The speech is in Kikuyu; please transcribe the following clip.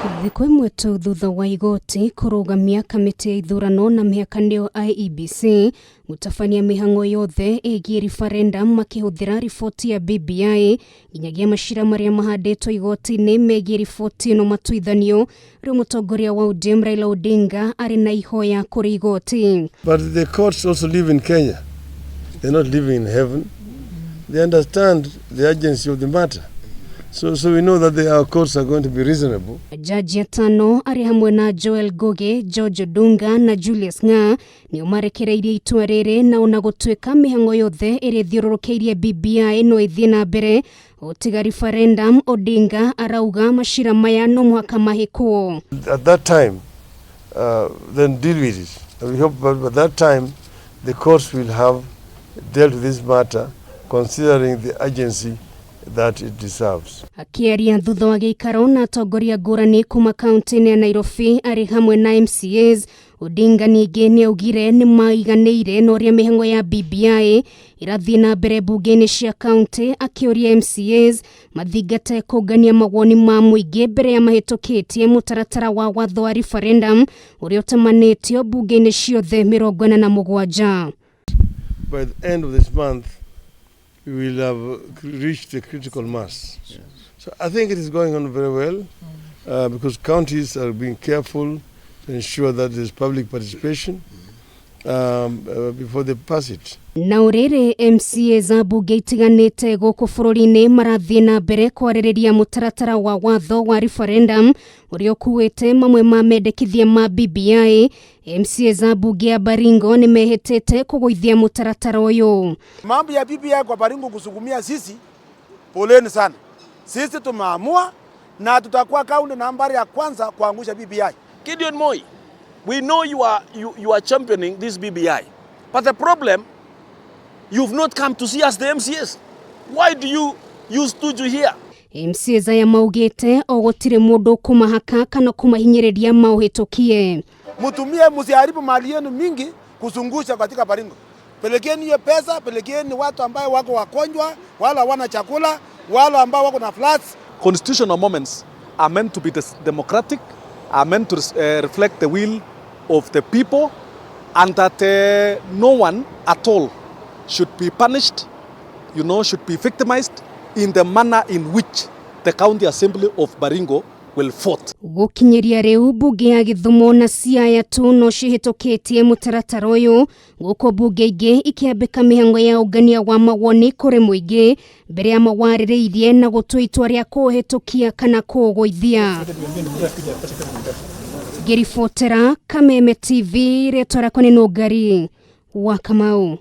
Thikũ ĩmwe tu thutha wa igoti kũrũgamia kamĩtĩ ya ithurano na mĩhaka nĩyo IEBC gũtabania mĩhang'o yothe ĩgiĩ referendum makĩhũthĩra riboti ya BBI nginyagia macira marĩa mahandĩtwo igoti-inĩ megiĩ riboti ĩno matuithanio. Rĩu mũtongoria wa ODM Raila Odinga arĩ na ihoya kũrĩ igoti. But the courts also live in Kenya. They're not living in heaven. They understand the urgency of the matter. So we know that our courts are going to be reasonable. Jaji atano arĩ hamwe na Joel Ngugi, George Odunga na Julius Ng'a nĩo marekereirie itua rĩrĩ, na ona gũtuĩka mĩhang'o yothe ĩrĩa ĩthiũrũrũkĩirie BBI no ĩthiĩ na mbere ũtiga referendum, Odinga arauga macira maya no mũhaka mahĩkwo. At that time, then deal with it. And we hope by that time the courts will have dealt with this matter considering the urgency that it deserves. Akĩaria thutha wa gĩikaro na atongoria ngũrani kuma kaunti-inĩ ya Nairobi arĩ hamwe na MCAs, Odinga ningĩ nĩ augire nĩ maiganĩire na ũrĩa mĩhang'o ya BBI ĩrathiĩ na mbere mbunge-inĩ cia kaunti, akĩũria MCAs mathingate kũngania mawoni ma mũingĩ mbere ya mahĩtũkĩtie mũtaratara wa watho wa referendum ũrĩa ũtamanĩtio mbunge-inĩ ciothe 47. By the end of this month, we will have reached the critical mass. So I think it is going on very well because counties are being careful to ensure that there is public participation before they pass it. Na ũrĩrĩ MCA za mbunge itiganĩte gũkũ bũrũri-inĩ marathiĩ na mbere kwarĩrĩria mũtaratara wa watho wa referendum ũrĩa ũkuĩte mamwe ma mendekithia ma BBI. MCA za mbunge ya Baringo nĩ mehĩtĩte kũgũithia mũtaratara ũyũ. Mambo ya BBI kwa Baringo kusukumia sisi, poleni sana. Sisi tumeamua na tutakuwa kaunti nambari ya kwanza kuangusha BBI. Gideon Moi, we know you are championing this BBI, but the problem, you've not come to see us, the MCAs. Why do you use Tuju here? MCAs aya maugĩte o gũtirĩ mũndũ kũmahaka kana kũmahinyĩrĩria maũhĩtũkie. Mtumie, msiharibu mali yenu mingi kuzungusha katika Baringo. Pelekeni hiyo pesa, pelekeni watu ambao wako wagonjwa, wala hawana chakula, wala ambao wako na floods. Constitutional moments are meant to be democratic, are meant to reflect the will of the people, and that no one at all should be punished, should be victimized in the manner in which the County Assembly of Baringo will vote. Gũkinyĩria rĩu mbunge ya Gĩthumo na Siaya tu no cihĩtũkĩtie mũtaratara ũyũ, gũkũ mbunge ingĩ ikĩambĩka mĩhang'o ya ũngania wa mawoni kũrĩ mũingĩ mbere ya mawarĩrĩirie na gũtua itua rĩa kũũhĩtũkia kana kũũgũithia. Ngĩribotera Kameme TV, rĩtwa rĩakwa nĩ Nũngari wa Kamau.